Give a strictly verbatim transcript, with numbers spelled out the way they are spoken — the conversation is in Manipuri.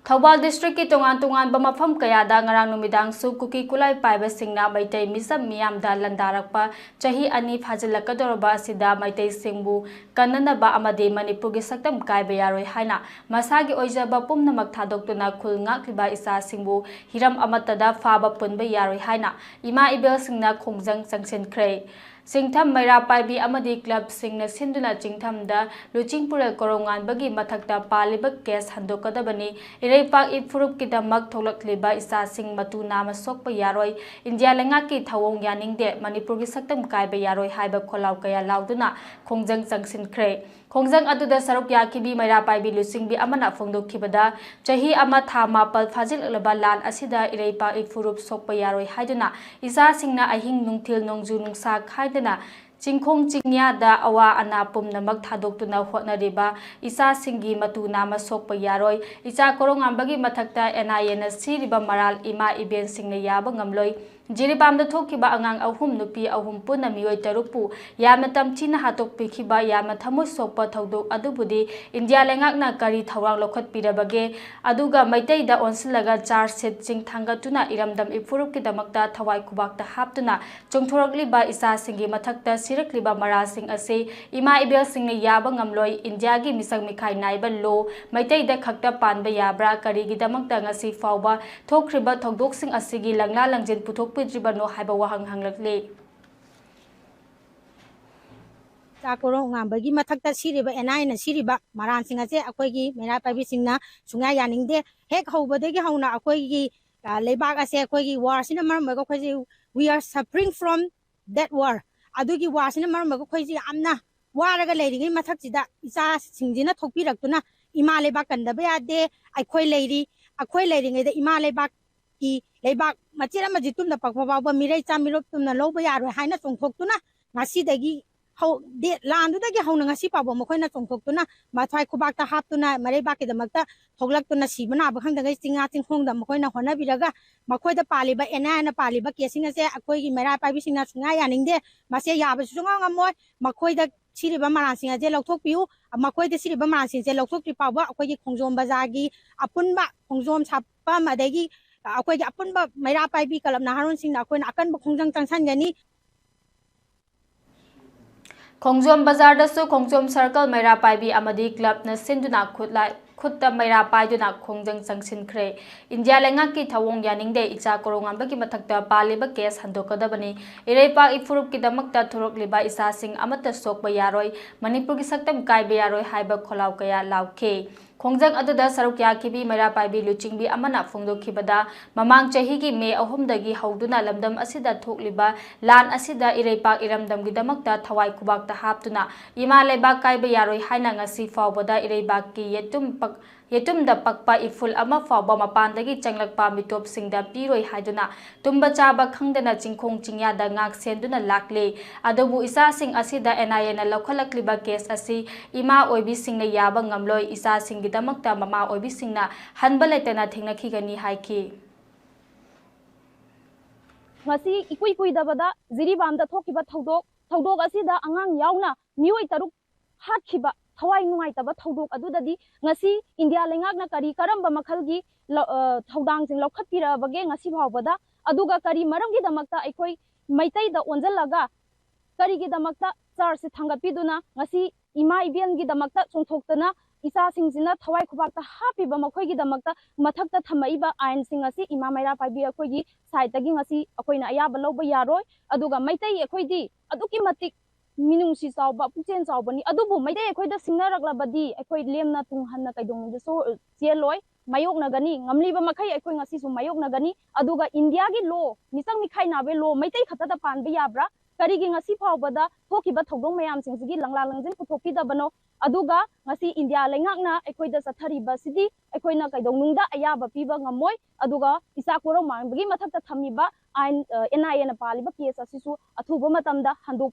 ꯊꯧꯕꯥꯜ ꯗꯤꯁꯇ꯭ꯔꯤꯛꯀꯤ ꯇꯣꯉꯥꯟ ꯇꯣꯉꯥꯟꯕ ꯃꯐꯝ ꯀꯌꯥꯗ ꯉꯔꯥꯡ ꯅꯨꯃꯤꯗꯥꯡꯁꯨ ꯀꯨꯀꯤ ꯈꯨꯠꯂꯥꯏ ꯄꯥꯏꯕꯁꯤꯡꯅ ꯃꯩꯇꯩ ꯃꯤꯆꯝ ꯃꯤꯌꯥꯝꯗ ꯂꯥꯟꯗꯥꯔꯛꯄ ꯆꯍꯤ ꯑꯅꯤ ꯐꯥꯖꯤꯜꯂꯛꯀꯗꯧꯔꯕ ꯑꯁꯤꯗ ꯃꯩꯇꯩꯁꯤꯡꯕꯨ ꯀꯟꯅꯅꯕ ꯑꯃꯗꯤ ꯃꯅꯤꯄꯨꯔꯒꯤ ꯁꯛꯇꯝ ꯀꯥꯏꯕ ꯌꯥꯔꯣꯏ ꯍꯥꯏꯅ ꯃꯁꯥꯒꯤ ꯑꯣꯏꯖꯕ ꯄꯨꯝꯅꯃꯛ ꯊꯥꯗꯣꯛꯇꯨꯅ ꯈꯨꯜ ꯉꯥꯛꯂꯤꯕ ꯏꯆꯥꯁꯤꯡꯕꯨ ꯍꯤꯔꯝ ꯑꯃꯠꯇꯗ ꯐꯥꯕ ꯄꯨꯟꯕ ꯌꯥꯔꯣꯏ ꯍꯥꯏꯅ ꯏꯃꯥ ꯏꯕꯦꯜꯁꯤꯡꯅ ꯈꯣꯡꯖꯪ ꯆꯪꯁꯤꯟꯈ꯭ꯔꯦ꯫ ꯆꯤꯡꯊꯝ ꯃꯩꯔꯥ ꯄꯥꯏꯕꯤ ꯑꯃꯗꯤ ꯀ꯭ꯂꯕꯁꯤꯡꯅ ꯁꯤꯟꯗꯨꯅ ꯆꯤꯡꯊꯝꯗ ꯂꯨꯆꯤꯡꯄꯨꯔꯦꯜ ꯀꯣꯔꯧꯉꯥꯟꯕꯒꯤ ꯃꯊꯛꯇ ꯄꯥꯜꯂꯤꯕ ꯀꯦꯁ ꯍꯟꯗꯣꯛꯀꯗꯕꯅꯤ꯫ ꯏꯔꯩꯄꯥꯛ ꯏꯐꯨꯔꯨꯞꯀꯤꯗꯃꯛ ꯊꯣꯛꯂꯛꯂꯤꯕ ꯏꯆꯥꯁꯤꯡ ꯃꯇꯨ ꯅꯥꯝꯃ ꯁꯣꯛꯄ ꯌꯥꯔꯣꯏ꯫ ꯏꯟꯗꯤꯌꯥ ꯂꯩꯉꯥꯛꯀꯤ ꯊꯧꯑꯣꯡ ꯌꯥꯅꯤꯡꯗꯦ꯫ ꯃꯅꯤꯄꯨꯔꯒꯤ ꯁꯛꯇꯝ ꯀꯥꯏꯕ ꯌꯥꯔꯣꯏ ꯍꯥꯏꯕ ꯈꯣꯜꯂꯥꯎ ꯀꯌꯥ ꯂꯥꯎꯗꯨꯅ ꯈꯣꯡꯖꯪ ꯆꯪꯁꯤꯟꯈ꯭ꯔꯦ꯫ ꯈꯣꯡꯖꯪ ꯑꯗꯨꯗ ꯁꯔꯨꯛ ꯌꯥꯈꯤꯕꯤ ꯃꯩꯔꯥ ꯄꯥꯏꯕꯤ ꯂꯨꯆꯤꯡꯕꯤ ꯑꯃꯅ ꯐꯣꯡꯗꯣꯛꯈꯤꯕꯗ, ꯆꯍꯤ ꯑꯃ ꯊꯥ ꯃꯥꯄꯜ ꯐꯥꯖꯤꯜꯂꯛꯂꯕ ꯂꯥꯟ ꯑꯁꯤꯗ ꯏꯔꯩꯄꯥꯛ ꯏꯐꯨꯔꯨꯞ ꯁꯣꯛꯄ ꯌꯥꯔꯣꯏ ꯍꯥꯏꯗꯨꯅ ꯏꯆꯥꯁꯤꯡꯅ ꯑꯍꯤꯡ ꯅꯨꯡꯊꯤꯜ ꯅꯣꯡꯖꯨ ꯅꯨꯡꯁꯥ ꯈꯥꯏꯗꯅ ꯆꯤꯡꯈꯣꯡ ꯆꯤꯡꯌꯥꯗ ꯑꯋꯥ ꯑꯅꯥ ꯄꯨꯝꯅꯃꯛ ꯊꯥꯗꯣꯛꯇꯨꯅ ꯍꯣꯠꯅꯔꯤꯕ ꯏꯆꯥꯁꯤꯡꯒꯤ ꯃꯇꯨ ꯅꯥꯝꯃ ꯁꯣꯛꯄ ꯌꯥꯔꯣꯏ꯫ ꯏꯆꯥ ꯀꯣꯔꯧꯉꯥꯟꯕꯒꯤ ꯃꯊꯛꯇ ꯑꯦꯟ ꯑꯥꯏ ꯑꯦꯅ ꯁꯤꯔꯤꯕ ꯃꯔꯥꯜ ꯏꯃꯥ ꯏꯕꯦꯟꯁꯤꯡꯅ ꯌꯥꯕ ꯉꯝꯂꯣꯏ꯫ ꯖꯤꯔꯤꯕꯥꯝꯗ ꯊꯣꯛꯈꯤꯕ ꯑꯉꯥꯡ ꯑꯍꯨꯝ, ꯅꯨꯄꯤ ꯑꯍꯨꯝ, ꯄꯨꯟꯅ ꯃꯤꯑꯣꯏ ꯇꯔꯨꯛꯄꯨ ꯌꯥꯝꯅ ꯇꯝꯊꯤꯅ ꯍꯥꯠꯇꯣꯛꯄꯤꯈꯤꯕ ꯌꯥꯝꯅ ꯊꯃꯣꯏ ꯁꯣꯛꯄ ꯊꯧꯗꯣꯛ ꯑꯗꯨꯕꯨꯗꯤ ꯏꯟꯗꯤꯌꯥ ꯂꯩꯉꯥꯛꯅ ꯀꯔꯤ ꯊꯧꯔꯥꯡ ꯂꯧꯈꯠꯄꯤꯔꯕꯒꯦ? ꯑꯗꯨꯒ ꯃꯩꯇꯩꯗ ꯑꯣꯟꯁꯤꯜꯂꯒ ꯆꯥꯔꯖ ꯁꯤꯠꯁꯤꯡ ꯊꯥꯡꯒꯠꯇꯨꯅ ꯏꯔꯝꯗꯝ ꯏꯐꯨꯔꯨꯞꯀꯤꯗꯃꯛꯇ ꯊꯋꯥꯏ ꯈꯨꯕꯥꯛꯇ ꯍꯥꯞꯇꯨꯅ ꯆꯣꯡꯊꯣꯔꯛꯂꯤꯕ ꯏꯆꯥꯁꯤꯡꯒꯤ ꯃꯊꯛꯇ ꯁꯤꯔꯛꯂꯤꯕ ꯃꯔꯥꯜꯁꯤꯡ ꯑꯁꯤ ꯏꯃꯥ ꯏꯕꯦꯜꯁꯤꯡꯅ ꯌꯥꯕ ꯉꯝꯂꯣꯏ꯫ ꯏꯟꯗꯤꯌꯥꯒꯤ ꯃꯤꯆꯪ ꯃꯤꯈꯥꯏ ꯅꯥꯏꯕ ꯂꯣ ꯃꯩꯇꯩꯗ ꯈꯛꯇ ꯄꯥꯟꯕ ꯌꯥꯕ꯭ꯔꯥ? ꯀꯔꯤꯒꯤꯗꯃꯛꯇ ꯉꯁꯤ ꯐꯥꯎꯕ ꯊꯣꯛꯈ꯭ꯔꯤꯕ ꯊꯧꯗꯣꯛꯁꯤꯡ ꯑꯁꯤꯒꯤ ꯂꯪꯂꯥ ꯂꯪꯖꯤꯟ ꯄꯨꯊꯣꯛꯄꯤꯗ꯭ꯔꯤꯕꯅꯣ ꯍꯥꯏꯕ ꯋꯥꯍꯪ ꯍꯪꯂꯛꯂꯤ꯫ ꯏꯆꯥ ꯀꯣꯔꯧꯉꯥꯟꯕꯒꯤ ꯃꯊꯛꯇ ꯁꯤꯔꯤꯕ ꯑꯦꯟ ꯑꯥꯏ ꯑꯦꯅ ꯁꯤꯔꯤꯕ ꯃꯔꯥꯜꯁꯤꯡ ꯑꯁꯦ ꯑꯩꯈꯣꯏꯒꯤ ꯃꯩꯔꯥ ꯄꯥꯏꯕꯤꯁꯤꯡꯅ ꯁꯨꯡꯌꯥ ꯌꯥꯅꯤꯡꯗꯦ꯫ ꯍꯦꯛ ꯍꯧꯕꯗꯒꯤ ꯍꯧꯅ ꯑꯩꯈꯣꯏꯒꯤ, ꯑ, ꯂꯩꯕꯥꯛ ꯑꯁꯦ ꯑꯩꯈꯣꯏꯒꯤ ꯋꯥꯔꯁꯤꯅ ꯃꯔꯝ ꯑꯣꯏꯔꯒ ꯑꯩꯈꯣꯏꯁꯦ we are suffering from that war꯫ ꯑꯗꯨꯒꯤ ꯋꯥꯔꯁꯤꯅ ꯃꯔꯝ ꯑꯣꯏꯔꯒ ꯑꯩꯈꯣꯏꯁꯦ ꯌꯥꯝꯅ ꯋꯥꯔꯒ ꯂꯩꯔꯤꯉꯩ ꯃꯊꯛꯁꯤꯗ ꯏꯆꯥꯁꯤꯡꯁꯤꯅ ꯊꯣꯛꯄꯤꯔꯛꯇꯨꯅ ꯏꯃꯥ ꯂꯩꯕꯥꯛ ꯀꯟꯗꯕ ꯌꯥꯗꯦ, ꯑꯩꯈꯣꯏ ꯂꯩꯔꯤ, ꯑꯩꯈꯣꯏ ꯂꯩꯔꯤꯉꯩꯗ ꯏꯃꯥ ꯂꯩꯕꯥꯛꯀꯤ ꯂꯩꯕꯥꯛ ꯃꯆꯦꯠ ꯑꯃ ꯖꯤꯠꯇꯨꯝꯗ ꯄꯛꯄ ꯐꯥꯎꯕ ꯃꯤꯔꯩ ꯆꯥ ꯃꯤꯔꯣꯛ ꯇꯨꯝꯅ ꯂꯧꯕ ꯌꯥꯔꯣꯏ ꯍꯥꯏꯅ ꯆꯣꯡꯊꯣꯛꯇꯨꯅ ꯉꯁꯤꯗꯒꯤ ꯍꯧ-, ꯗꯦ-, ꯂꯥꯟꯗꯨꯗꯒꯤ ꯍꯧꯅ ꯉꯁꯤ ꯐꯥꯎꯕ ꯃꯈꯣꯏꯅ ꯆꯣꯡꯊꯣꯛꯇꯨꯅ ꯃꯊ꯭ꯋꯥꯏ ꯈꯨꯕꯥꯛꯇ ꯍꯥꯞꯇꯨꯅ ꯃꯔꯩꯕꯥꯛꯀꯤꯗꯃꯛꯇ ꯊꯣꯛꯂꯛꯇꯨꯅ ꯁꯤꯕ ꯅꯥꯕ ꯈꯪꯗꯉꯩ ꯆꯤꯡꯌꯥ ꯆꯤꯡꯈꯣꯡꯗ ꯃꯈꯣꯏꯅ ꯍꯣꯠꯅꯕꯤꯔꯒ ꯃꯈꯣꯏꯗ ꯄꯥꯜꯂꯤꯕ ꯑꯦꯟ ꯑꯥꯏ ꯑꯦꯅ ꯄꯥꯜꯂꯤꯕ ꯀꯦꯁꯁꯤꯡ ꯑꯁꯦ ꯑꯩꯈꯣꯏꯒꯤ ꯃꯩꯔꯥ ꯄꯥꯏꯕꯤꯁꯤꯡꯅ ꯁꯨꯡꯌꯥ ꯌꯥꯅꯤꯡꯗꯦ꯫ ꯃꯁꯦ ꯌꯥꯕꯁꯨ ꯁꯨꯡꯉꯝ ꯉꯝꯃꯣꯏ꯫ ꯃꯈꯣꯏꯗ ꯁꯤꯔꯤꯕ ꯃꯔꯥꯜꯁꯤꯡ ꯑꯁꯦ ꯂꯧꯊꯣꯛꯄꯤꯌꯨ꯫ ꯃꯈꯣꯏꯗ ꯁꯤꯔꯤꯕ ꯃꯔꯥꯜꯁꯤꯡꯁꯦ ꯂꯧꯊꯣꯛꯇ꯭ꯔꯤ ꯐꯥꯎꯕ ꯑꯩꯈꯣꯏꯒꯤ ꯈꯣꯡꯖꯣꯝ ꯕꯖꯥꯔꯒꯤ ꯑꯄꯨꯟꯕ ꯈꯣꯡꯖꯣꯝ ꯁꯥꯄꯝ ꯑꯗꯒꯤ ꯑꯩꯈꯣꯏꯒꯤ ꯑꯄꯨꯟꯕ ꯃꯩꯔꯥ ꯄꯥꯏꯕꯤ ꯀꯂꯕ ꯅꯍꯥꯔꯣꯜꯁꯤꯡꯅ ꯑꯩꯈꯣꯏꯅ ꯑꯀꯟꯕ ꯈꯣꯡꯖꯪ ꯆꯪꯁꯤꯟꯒꯅꯤ꯫ ꯈꯣꯡꯖꯣꯝ ꯕꯖꯥꯔꯗꯁꯨ ꯈꯣꯡꯖꯣꯝ ꯁꯔꯀꯜ ꯃꯩꯔꯥ ꯄꯥꯏꯕꯤ ꯑꯃꯗꯤ ꯀ꯭ꯂꯕꯅ ꯁꯤꯟꯗꯨꯅ ꯈꯨꯠꯂꯥꯏ ꯈꯨꯠꯇ ꯃꯩꯔꯥ ꯄꯥꯏꯗꯨꯅ ꯈꯣꯡꯖꯪ ꯆꯪꯁꯤꯟꯈ꯭ꯔꯦ꯫ ꯏꯟꯗꯤꯌꯥ ꯂꯩꯉꯥꯛꯀꯤ ꯊꯧꯑꯣꯡ ꯌꯥꯅꯤꯡꯗꯦ, ꯏꯆꯥ ꯀꯣꯔꯧꯉꯥꯟꯕꯒꯤ ꯃꯊꯛꯇ ꯄꯥꯜꯂꯤꯕ ꯀꯦꯁ ꯍꯟꯗꯣꯛꯀꯗꯕꯅꯤ, ꯏꯔꯩꯄꯥꯛ ꯏꯐꯨꯔꯨꯞꯀꯤꯗꯃꯛꯇ ꯊꯣꯔꯛꯂꯤꯕ ꯏꯆꯥꯁꯤꯡ ꯑꯃꯠꯇ ꯁꯣꯛꯄ ꯌꯥꯔꯣꯏ, ꯃꯅꯤꯄꯨꯔꯒꯤ ꯁꯛꯇꯝ ꯀꯥꯏꯕ ꯌꯥꯔꯣꯏ ꯍꯥꯏꯕ ꯈꯣꯜꯂꯥꯎ ꯀꯌꯥ ꯂꯥꯎꯈꯤ꯫ ꯈꯣꯡꯖꯪ ꯑꯗꯨꯗ ꯁꯔꯨꯛ ꯌꯥꯈꯤꯕꯤ ꯃꯩꯔꯥ ꯄꯥꯏꯕꯤ ꯂꯨꯆꯤꯡꯕꯤ ꯑꯃꯅ ꯐꯣꯡꯗꯣꯛꯈꯤꯕꯗ, ꯃꯃꯥꯡ ꯆꯍꯤꯒꯤ ꯃꯦ ꯑꯍꯨꯝꯗꯒꯤ ꯍꯧꯗꯨꯅ ꯂꯝꯗꯝ ꯑꯁꯤꯗ ꯊꯣꯛꯂꯤꯕ ꯂꯥꯟ ꯑꯁꯤꯗ ꯏꯔꯩꯄꯥꯛ ꯏꯔꯝꯗꯝꯒꯤꯗꯃꯛꯇ ꯊꯋꯥꯏ ꯈꯨꯕꯥꯛꯇ ꯍꯥꯞꯇꯨꯅ ꯏꯃꯥ ꯂꯩꯕꯥꯛ ꯀꯥꯏꯕ ꯌꯥꯔꯣꯏ ꯍꯥꯏꯅ ꯉꯁꯤ ꯐꯥꯎꯕꯗ ꯏꯔꯩꯕꯥꯛꯀꯤ ꯌꯦꯇꯨꯝ ꯄꯛ-, ꯌꯦꯇꯨꯝꯗ ꯄꯛꯄ ꯏꯐꯨꯜ ꯑꯃ ꯐꯥꯎꯕ ꯃꯄꯥꯟꯗꯒꯤ ꯆꯪꯂꯛꯄ ꯃꯤꯇꯣꯞꯁꯤꯡꯗ ꯄꯤꯔꯣꯏ ꯍꯥꯏꯗꯨꯅ ꯇꯨꯝꯕ ꯆꯥꯕ ꯈꯪꯗꯅ ꯆꯤꯡꯈꯣꯡ ꯆꯤꯡꯌꯥꯗ ꯉꯥꯛ ꯁꯦꯟꯗꯨꯅ ꯂꯥꯛꯂꯤ꯫ ꯑꯗꯨꯕꯨ ꯏꯆꯥꯁꯤꯡ ꯑꯁꯤꯗ ꯑꯦꯟ ꯑꯥꯏ ꯑꯦꯅ ꯂꯧꯈꯠꯂꯛꯂꯤꯕ ꯀꯦꯁ ꯑꯁꯤ ꯏꯃꯥ ꯑꯣꯏꯕꯤꯁꯤꯡꯅ ꯌꯥꯕ ꯉꯝꯂꯣꯏ, ꯏꯆꯥꯁꯤꯡꯒꯤꯗꯃꯛꯇ ꯃꯃꯥ ꯑꯣꯏꯕꯤꯁꯤꯡꯅ ꯍꯟꯕ ꯂꯩꯇꯅ ꯊꯦꯡꯅꯈꯤꯒꯅꯤ ꯍꯥꯏꯈꯤ꯫ ꯉꯁꯤ ꯏꯀꯨꯏ ꯀꯨꯏꯗꯕꯗ ꯖꯤꯔꯤꯕꯥꯝꯗ ꯊꯣꯛꯈꯤꯕ ꯊꯧꯗꯣꯛ, ꯊꯧꯗꯣꯛ ꯑꯁꯤꯗ ꯑꯉꯥꯡ ꯌꯥꯎꯅ ꯃꯤꯑꯣꯏ ꯇꯔꯨꯛ ꯍꯥꯠꯈꯤꯕ ꯊꯋꯥꯏ ꯅꯨꯡꯉꯥꯏꯇꯕ ꯊꯧꯗꯣꯛ ꯑꯗꯨꯗꯗꯤ ꯉꯁꯤ ꯏꯟꯗꯤꯌꯥ ꯂꯩꯉꯥꯛꯅ ꯀꯔꯤ ꯀꯔꯝꯕ ꯃꯈꯜꯒꯤ ꯂ-, ꯑ, ꯊꯧꯗꯥꯡꯁꯤꯡ ꯂꯧꯈꯠꯄꯤꯔꯕꯒꯦ ꯉꯁꯤ ꯐꯥꯎꯕꯗ? ꯑꯗꯨꯒ ꯀꯔꯤ ꯃꯔꯝꯒꯤꯗꯃꯛꯇ ꯑꯩꯈꯣꯏ ꯃꯩꯇꯩꯗ ꯑꯣꯟꯁꯤꯜꯂꯒ ꯀꯔꯤꯒꯤꯗꯃꯛꯇ ꯆꯥꯔꯖꯁꯦ ꯊꯥꯡꯒꯠꯄꯤꯗꯨꯅ ꯉꯁꯤ ꯏꯃꯥ ꯏꯕꯦꯟꯒꯤꯗꯃꯛꯇ ꯆꯣꯡꯊꯣꯛꯇꯅ ꯏꯆꯥꯁꯤꯡꯁꯤꯅ ꯊꯋꯥꯏ ꯈꯨꯕꯥꯛꯇ ꯍꯥꯞꯄꯤꯕ ꯃꯈꯣꯏꯒꯤꯗꯃꯛꯇ ꯃꯊꯛꯇ ꯊꯝꯃꯛꯏꯕ ꯑꯥꯏꯟꯁꯤꯡ ꯑꯁꯤ ꯏꯃꯥ ꯃꯩꯔꯥ ꯄꯥꯏꯕꯤ ꯑꯩꯈꯣꯏꯒꯤ ꯁꯥꯏꯠꯇꯒꯤ ꯉꯁꯤ ꯑꯩꯈꯣꯏꯅ ꯑꯌꯥꯕ ꯂꯧꯕ ꯌꯥꯔꯣꯏ꯫ ꯑꯗꯨꯒ ꯃꯩꯇꯩ ꯑꯩꯈꯣꯏꯗꯤ ꯑꯗꯨꯛꯀꯤ ꯃꯇꯤꯛ ꯃꯤꯅꯨꯡꯁꯤ ꯆꯥꯎꯕ, ꯄꯨꯛꯆꯦꯜ ꯆꯥꯎꯕꯅꯤ꯫ ꯑꯗꯨꯕꯨ ꯃꯩꯇꯩ ꯑꯩꯈꯣꯏꯗ ꯁꯤꯡꯅꯔꯛꯂꯕꯗꯤ ꯑꯩꯈꯣꯏ ꯂꯦꯝꯅ ꯇꯨꯡ ꯍꯟꯅ ꯀꯩꯗꯧꯅꯨꯡꯗꯁꯨ ꯆꯦꯜꯂꯣꯏ, ꯃꯥꯌꯣꯛꯅꯒꯅꯤ꯫ ꯉꯝꯂꯤꯕ ꯃꯈꯩ ꯑꯩꯈꯣꯏ ꯉꯁꯤꯁꯨ ꯃꯥꯌꯣꯛꯅꯒꯅꯤ꯫ ꯑꯗꯨꯒ ꯏꯟꯗꯤꯌꯥꯒꯤ ꯂꯣ, ꯃꯤꯆꯪ ꯃꯤꯈꯥꯏ ꯅꯥꯕꯒꯤ ꯂꯣ ꯃꯩꯇꯩ ꯈꯛꯇꯗ ꯄꯥꯟꯕ ꯌꯥꯕ꯭ꯔꯥ? ꯀꯔꯤꯒꯤ ꯉꯁꯤ ꯐꯥꯎꯕꯗ ꯊꯣꯛꯈꯤꯕ ꯊꯧꯗꯣꯛ ꯃꯌꯥꯝꯁꯤꯡꯁꯤꯒꯤ ꯂꯪꯂꯥ ꯂꯪꯖꯤꯟ ꯄꯨꯊꯣꯛꯄꯤꯗꯕꯅꯣ? ꯑꯗꯨꯒ ꯉꯁꯤ ꯏꯟꯗꯤꯌꯥ ꯂꯩꯉꯥꯛꯅ ꯑꯩꯈꯣꯏꯗ ꯆꯠꯊꯔꯤꯕꯁꯤꯗꯤ ꯑꯩꯈꯣꯏꯅ ꯀꯩꯗꯧꯅꯨꯡꯗ ꯑꯌꯥꯕ ꯄꯤꯕ ꯉꯝꯃꯣꯏ꯫ ꯑꯗꯨꯒ ꯏꯆꯥ ꯀꯣꯔꯧꯉꯥꯟꯕꯒꯤ ꯃꯊꯛꯇ ꯊꯝꯃꯤꯕ ꯑꯥꯏꯟ, ꯑ, ꯑꯦꯟ ꯑꯥꯏ ꯑꯦꯅ ꯄꯥꯜꯂꯤꯕ ꯀꯦꯁ ꯑꯁꯤꯁꯨ ꯑꯊꯨꯕ ꯃꯇꯝꯗ ꯍꯟꯗꯣꯛ-,